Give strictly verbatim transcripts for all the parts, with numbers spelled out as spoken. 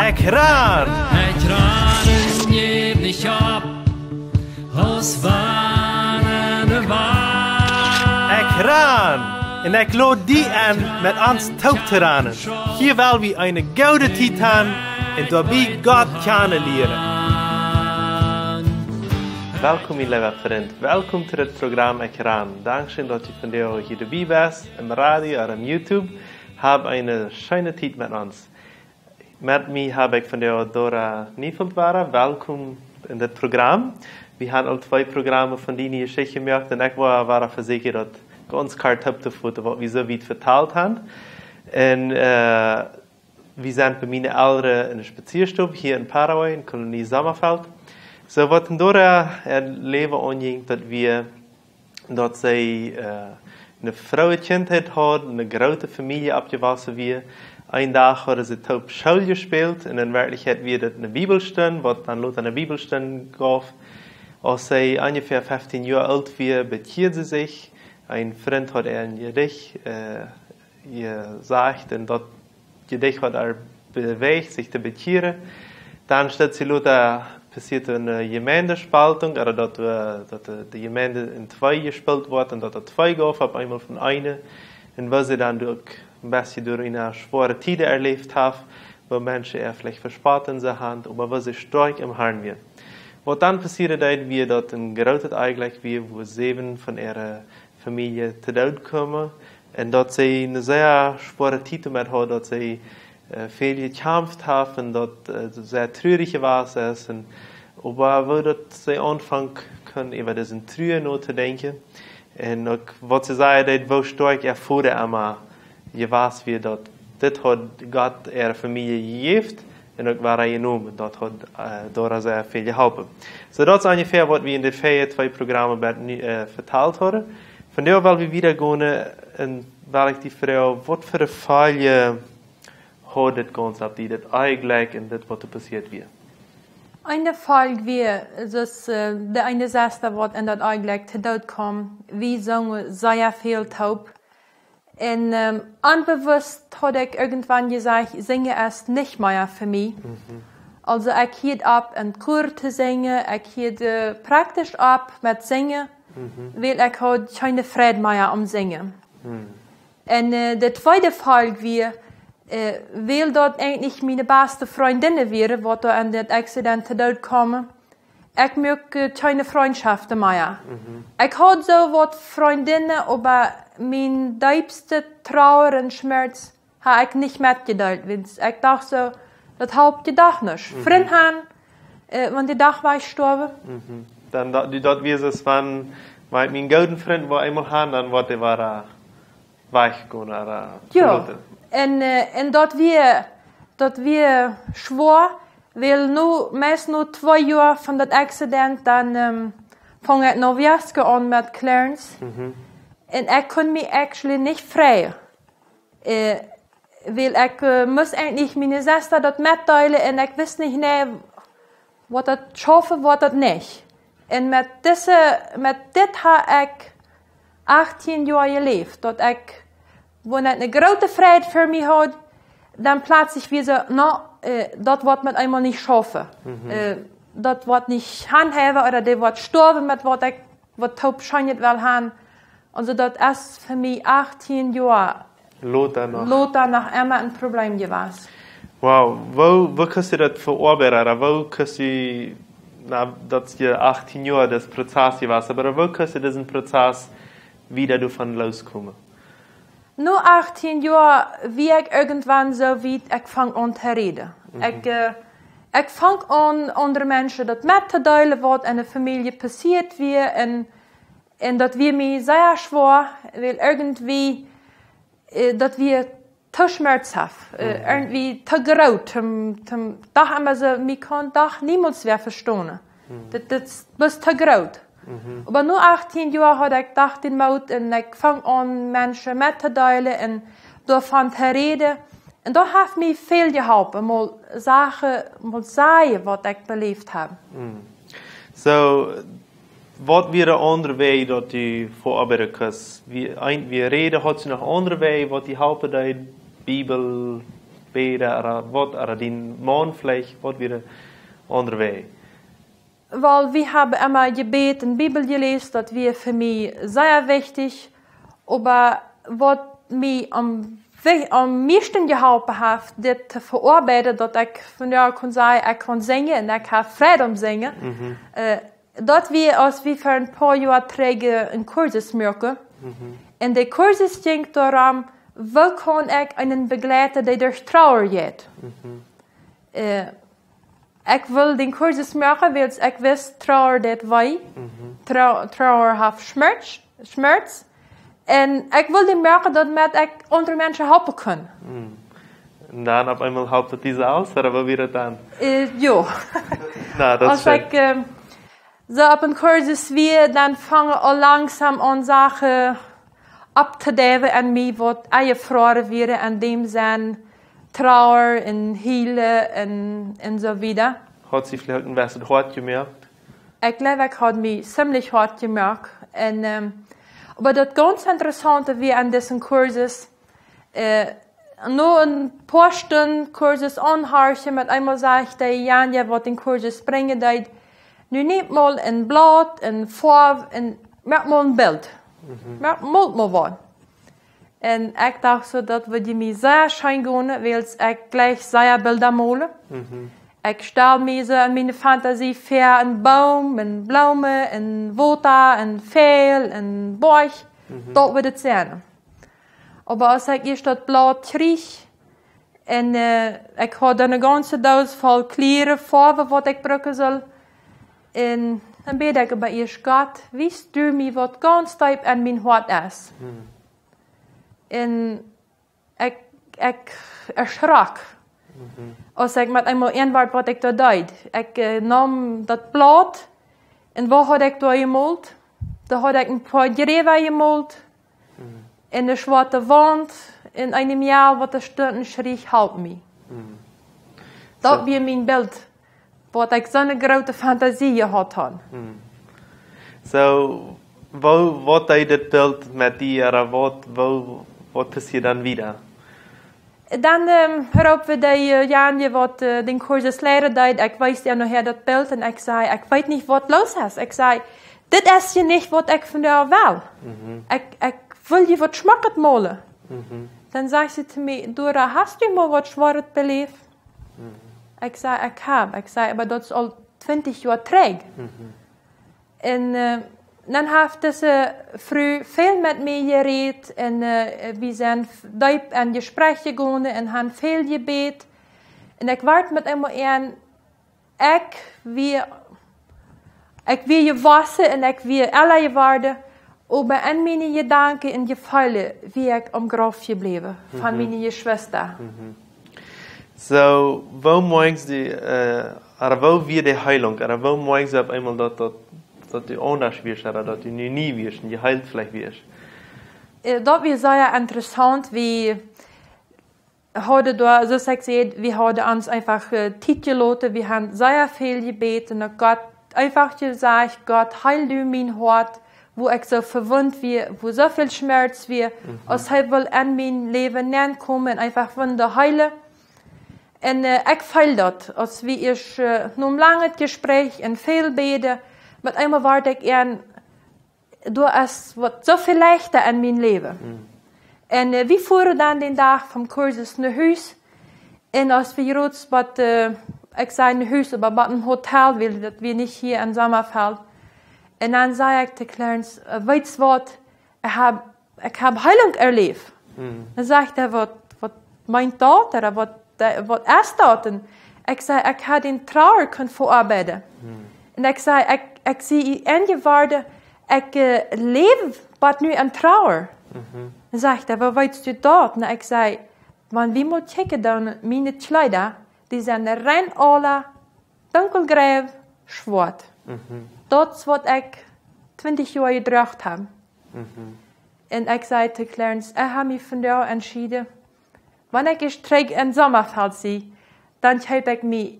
Ekj ran! Ekj ran un jäw nich opp, aus wann de Wand. Ekj ran! Un ekj lod die enn, met ons toop to ranen. Hia well wie eene goode Tiet han un doabie Gott kjanen lieren. Welkom, mien leewa Frint. Welkom to dit Programm Ekj ran. Dankscheen, daut du vondoag hia doabie best, em Radio ooda em YouTube. Hab eene scheene Tiet met ons. Met mie hab ekj vondoag Dora Neufeld wada. Welkom en dit Programm. Wie han aul twee Programme von diene Jeschicht jemoakt un ekj woa wada vesieekjen daut gaunz kort toop to foten, waut wie soo wiet vetalt han. Un, äh, wie sent bie miene Elren en de Spazieastow hia en Paraguay, en Kolonie Sommerfeld. Soo waut en Dora äa Läwen aunjinkj, daut wia daut see, äh, eene frooe Kjintheit haud, eene groote Famielje oppjewossen wia. Een Dach hauden see toop School jespält un en Werkjlichkjeit wia daut eene Bibelstund, waut dan lota eene Bibelstund jeef. Aus see onjefäa feftieen Joa oolt wia, bekjieed see sikj. Een Frint haud äa een Jedicht, äh, jesajcht un daut Jedicht haud äa bewäacht, sikj to bekjieren. Dan soo lota passieed eene Jemeentespaltunk, ooda daut, äh, daut de, de Jemeent en twee jesplitten wort un daut et twee jeef opp eemol von eene. Un woo see dan uk een bät derch eene schwoare Tiet erläft haft, woo Menschen äa veleicht vespott han, oba woo see stoakj em Harn wia. Waut dan passieed, daut wia daut een grootet Onjlekj wia, wua säwen von äare Famielje to Doot kjeemen. Un daut see eene sea schwoare Tiet doamet haud, daut see, äh, väl jekjamft haft un daut, äh, sea trurich jewast es. Un, oba woo daut see aunfunk kunn äwa dise Trua notodenkjen. Un uk waut see säd, daut woo stoakj äa Voda emma jewast wia, daut dit haud Gott äare Famielje jejäft un uk wada jenomen. Daut haud, äh, Dora sea väl jeholpen. Soo, daut es onjefäa waut wie en de väaje twee Programme bie, äh, vetalt hauden. Vondoag well wie wieda gonen un well ekj die froagen, waut fa Foljen haud dit gaunz opp die, dit Onjlekj un dit waut doa passieet wia? Eene Folj wia, daut, äh, de eene Sesta waut en daut Onjlekj to Doot kjeem, wie sungen sea väl toop. Un, ähm, onbewusst haud ekj irjentwan jesajcht, sinjen es nich mea fa mie. Mhm. Aulsoo ekj hieed opp en Chor to sinjen, ekj hieed, äh, praktisch opp met sinjen, mhm, wiels ekj haud kjeene Freid mea aum sinjen. Mhm. Un, äh, de tweede Folj wia, äh, wiels daut eejentlich miene baste Frindinne wieren, waut doa en daut Accident to Doot kjeemen, ekj muak, äh, kjeene Frindschoften mea. Mhm. Ekj haud soo waut Frindinne, oba mien deepste Trauer un Schmerz haud ekj nich metjedeelt, wiels ekj docht soo, daut halpt je doch nich. Mhm. Frint han, äh, wan dee doch wajchstorwen. Mhm. Dan daut, du daut wia soo, wan, wan ekj mienen gooden Frint wada eemol hab, dan woat dee wada wajchgonen, ooda, jo, veloten. Un, äh, un daut wia, daut wia schwoa, wiels nu, meist nu twee Joa von daut Accident, dan, ähm, funk ekj noviazgo aun met Clarence. Mhm. Un ekj kunn mie actually nich freien. Äh, wiels ekj, äh, must eejentlich miene Sesta daut metdeelen un ekj wist nich, nä, woat daut schaufen, woat daut nich. Un met dise, met dit hab ekj achtieen Joa jeläft, daut ekj, wua ekj eene groote Freid fa mie haud, dan pletslich wia soo, no, äh, daut woat met eemol nich schaufen. Mhm. Äh, daut woat nich hanhoolen, ooda dee woat stoawen met waut ekj, waut toop scheenet well han. Aulsoo daut es fa mie achtieen Joa lota noch, lota noch emma een Problem jewast. Wow, woo, woo kaust du daut veoabeiden, ooda woo kaust du, na, daut es je achtieen Joa daut Prozess jewast, oba woo kaust du disen Prozess wieda doavon loskomen? No achtieen Joa wia ekj irjentwan soo wiet, ekj funk aun to räden. Mhm. Ekj, äh, ekj funk aun, aundre Menschen daut mettodeelen, waut en de Famielje passieet wia, un un daut wia mie sea schwoa, wiels irjentwoo, äh, daut wia too schmerzhaft, äh, mhm, irjentwoo too groot, toom, toom, docht emma soo, mie kunn daut niemols wäa vestonen. Mhm. Daut, daut es bloos too groot. Mhm. Oba no achtieen Joa haud ekj doch dän Moot un ekj funk aun Menschen mettodeelen un doavon to räden. Un daut haft mie väl jeholpen, mol Sachen, mol sajen, waut ekj beläft hab. Mhm. Soo, waut wieren aundre Wäaj, daut du veoabeiden kaust? Wie, een, wie räden, haud see noch aundre Wäaj, waut die halpen deed, Bibel, Bäden ooda waut, ooda dien Maun veleicht, waut wia de aundre Wäaj? Well, wie haben immer jebät un Bibel jeläst, daut wia fa mie sea wichtich. Oba waut mie aum, wich- aum mieeschten jeholpen haft, dit to veoabeiden, daut ekj vondoag kunn sajen, ekj kaun sinjen un ekj hab Freid aum Sinjen. Mhm. Äh, daut wia, aus wie ver een poa Joa trigj een Kursus muaken. Mhm. Un de Kursus jinkj doaromm, woo kaun ekj eenen bejleiden, dee derch Trauer jeit. Mhm. Äh, ekj wull dän Kursus moaken, wiels ekj wist, Trauer deit wee. Mhm. Trau-, Trauer haft Schmerz, Schmerz. Un ekj wull dän moaken, daut met ekj aundre Menschen halpen kunn. Mhm. Un dan opp eemol halpt et die selfst, ooda woo wia daut dan? Äh, jo. Na, daut es scheen. Aus ekj, ähm, soo opp een Kursus wia, dan fungen aul langsom aun Sachen opptodäwen aun mie, waut eejefroaren wieren, aun däm Senn Trauer un Heelen un, un soo wieda. Haud see veleicht een bät hoat jemoakt? Ekj jleew, ekj haud mie ziemlich hoat jemoakt. Un, ähm, oba daut gaunz Interessaunte wia aun disen Kursus, äh, no een poa Stunden Kursus aunhorchen, met eemol sajcht dee Janja, waut dän Kursus brinjen deed: "Nu nemt mol een Blaut, een Foaw un moakt mol een Bilt. Mhm. Moakt, malt mol waut." Un ekj docht soo, daut wudd mie sea scheen gonen, wiels ekj jlikj sea Bilda molen. Mhm. Ekj stal mie soo en miene Fantasie väa een Boom, een Bloomen, een Wota, een Väajel, een Boajch. Mhm. Daut wudd et sennen. Oba aus ekj ieescht daut Blaut kjrieech, un, äh, ekj haud dan eene gaunze Doos voll Kjlieren, Foawen, waut ekj brucken sull. Un dan bäd ekj oba ieescht: "Gott, wies du mie, waut gaunz deep en mien Hoat es." Hm. Un ekj, ekj erschrok, mhm, aus ekj met eemol enwort, waut ekj doa deed. Ekj, äh, neem daut Blaut un waut haud ekj doa jemolt? Doa haud ekj een poa Jräwa jemolt, mhm, un eene schwoate Waunt, un een Mejal, waut doa stunt un schrieech: "Halp mie." Mhm. Daut, soo, wia mien Bilt, waut ekj soone groote Fantasie jehaut haud. Mhm. Soo, woo, waut deed dit Bilt met die, ooda waut, woo, waut passieed dan wieda? Dan, ähm, roopen wie dee, äh, Janja, waut, äh, dän Kursus lieren deed. Ekj wies am nohäa daut Bilt un ekj säd: "Ekj weet nich, waut los es." Ekj säd: "Dit es je nich, waut ekj von die well. Mhm. Ekj, ekj well je waut Schmocket molen." Mhm. Dan säd see to mie: "Dora, hast du mol waut Schwoaret beläft?" Mhm. Ekj säd: "Ekj hab." Ekj säd: "Oba daut es aul twintich Joa trigj." Mhm. Un, äh, dan haft dise Fru väl met mie jerät un, äh, wie sent f-, deep en Jespräch jegonen un haben väl jebät. Un ekj wort met eemol en, ekj wia, ekj wia jewossen un ekj wia ella jeworden, oba en miene Jedanken un Jefeelen wia ekj aum Grauf jebläwen von, mhm, miene Jeschwista. Mhm. Soo, woo moakjst du, äh, ooda woo wia de Heilunk, ooda woo moakjst du opp eemol daut, daut, daut du aundasch wieescht, ooda daut du nu nie wieescht un jeheelt veleicht wieescht? Äh, daut wia sea interessaunt, wie hauden doa, soo aus ekj säd, wie hauden ons eefach, äh, Tiet jeloten, wie haben sea väl jebät un daut Gott eefach jesajcht: "Gott, heel du mien Hoat, wua ekj soo vewundt wia, wua soo väl Schmerz wia, mhm, aus hee well en mien Läwen nenkomen un eefach von doa heelen." Un, äh, ekj feel daut, aus wie ieescht, äh, no een langet Jespräch un väl bäden, met eemol wort ekj en, doa es waut soo väl leichta en mien Läwen. Mhm. Un, äh, wie fuaren dan dän Dach vom Kursus no Hus. Un aus wie jrod bie, äh, ekj säd no Hus, oba bie een Hotel, wiels daut wia nich hia en Sommerfeld. Un dan säd ekj to Clarence: "Äh, weetst waut? Ekj hab, ekj hab Heilunk erläft." Mhm. Dan sajcht hee: "Waut, waut meent daut? Ooda waut, äh, waut es daut?" Un ekj säd: "Ekj hab dän Trauer kunt veoabeiden." Mhm. Un ekj säd: "Ekj, ekj sie enjeworden, ekj, äh, läw bat nu en Trauer." Mhm. Dan sajcht hee: "Woo weetst du daut?" Un ekj säd: "Wan wie mol kjikjen, dan miene Kjleeda, dee sent rein aula dunkelgreew schwoat." Mhm. Daut es waut ekj twintich Joa jedroagen hab. Mhm. Un ekj säd to Clarence: "Ekj hab mie vondoag entschieden, wan ekj ieescht trigj en Sommerfeld sie, dan kjeep ekj mie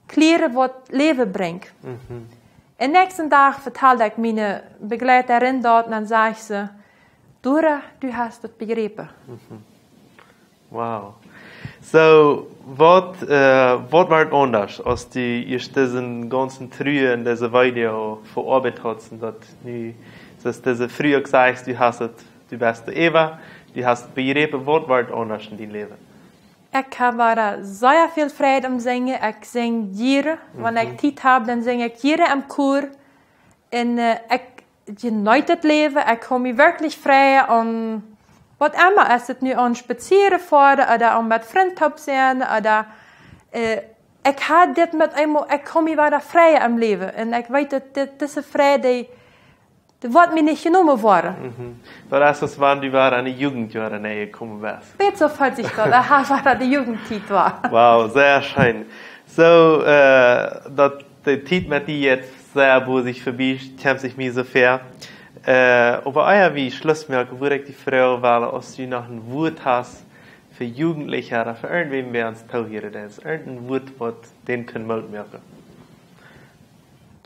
Kjlieren, waut Läwen brinjt." Mhm. Un näakjsten Dach vetald ekj miene Bejleiterin daut un dan säd see: "Dora, du hast daut bejräpen." Mhm. Wow. So, waut, äh, waut wort aundasch, aus du ieescht disen gaunzen Trua en dise Video veoabeit hast un daut nu, soo aus dise Fru uk sajcht, du hast et, du best de Eva, du hast et bejräpen, waut wort aundasch en dien Läwen? Ekj hab wada sea väl Freid aum Sinjen. Ekj sinj jieren, wan ekj Tiet hab, dan sinj ekj jieren em Chor. Un, äh, ekj jeneet daut Läwen, ekj kaun mie werkjlich freien aun waut emma, es et nu aun spazieren foaren ooda aun met Frind toop sennen, ooda, äh, ekj hab dit met eemol, ekj kaun mie wada freien aum Läwen. Un ekj weet daut dit, dise Freid, dee, dee woat mie nich jenomen woaren. Mhm. Daut es aus wan du wada en de Jugentjoaren nenjekomen best. Bät soo feelt sikj daut, ekj hab wada de Jugendtiet wada. Wow, sea scheen. So, äh, daut de Tiet met die jetzt sea bosich verbie, kjemt sikj mie soo väa. Äh, oba ea wie Schluss moaken, wudd ekj die froagen wellen, aus du noch een Wuat hast fa Jugendliche ooda fa irjentwäm, wäa ons toohieren deit. Irjent een Wuat, waut dän kunn Moot moaken.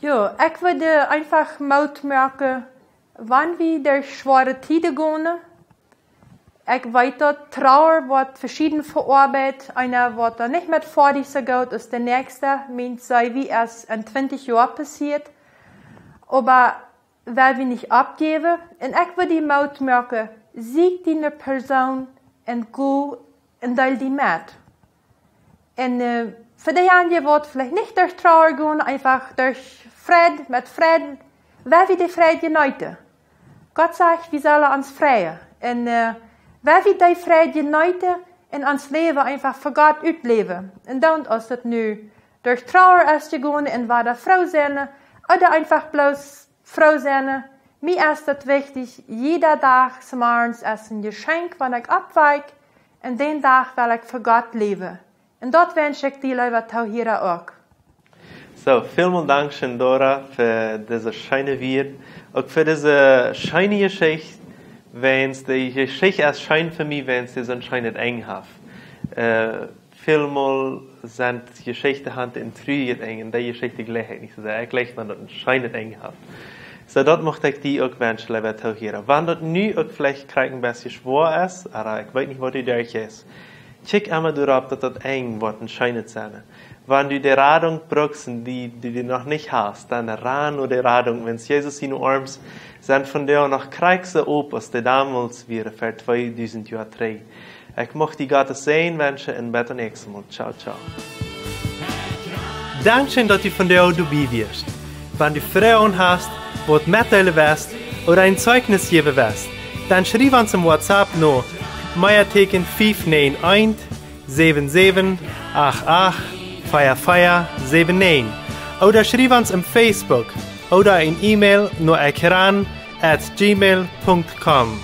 Jo, ekj wudd, äh, eefach Moot moaken, wan wie derch schwoare Tieden gonen, ekj weet daut Trauer woat veschieden veoabeit, eena woat doa nich met foadich soo goot aus de näakjste, mien Läwen es en twintich Joa passieet, oba well wie nich oppjäwen, un ekj wudd die Moot moaken, sieekj die ne Persoon un go un deel die met. Un, äh, fa dee aundre waut veleicht nich derch Trauer gonen, eefach derch Freid, met Freid, well wie de Freid jeneeten. Gott sajcht, wie sellen ons freien. Un, äh, well wie de Freid jeneeten un ons Läwen eefach fa Gott utläwen. Un dan, aus daut nu derch Trauer es jegonen un wada froo sennen, ooda eefach bloos froo sennen, mie es daut wichtich, jieda Dach zemorjes es een Jeschenkj, wan ekj oppwakj, un dän Dach well ekj fa Gott läwen. Un daut wensch ekj die, leewa Toohiera, uk. So, välmol dankscheen, Dora, fa dise scheene Wieed, uk fa dise scheene Jeschicht, wiels de Jeschicht es scheen fa mie, wiels dee soon scheenet Enj haft. Äh, välmol sent Jeschichten han een truajet Enj, un dee Jeschicht jleich ekj nich soo sea. Ekj jleich, wan daut een scheenet Enj haft. So, daut mucht ekj die uk wenschen, leewa Toohiera. Wan daut nu uk veleicht krakjt een bät schwoa es, oba ekj weet nich, waut du derchjeist. Kjikj emma doaropp, daut daut Enj woat een scheenet sennen. Wan du de Radunk brukst un dee, dee du noch nich hast, dan ran no de Radunk. Wiels Jesus siene Oarms sent vondoag noch krakjt soo op aus dee donmols wieren, ver tweedusent Joa trigj. Ekj mucht die Gott sienen Säajen wenschen un bat daut näakjste Mol. Ciao, ciao. Dankscheen, daut du vondoag doabie wieescht. Wan du Froagen hast, waut metdeelen west ooda een Zeichnis jäwen west, dan schriew ons em WhatsApp no Meateken fief näajen eent, säwen säwen acht acht, vea vea säwen näajen, ooda schriew ons em Facebook ooda een E-Mail no ekjran at gmail punkt com.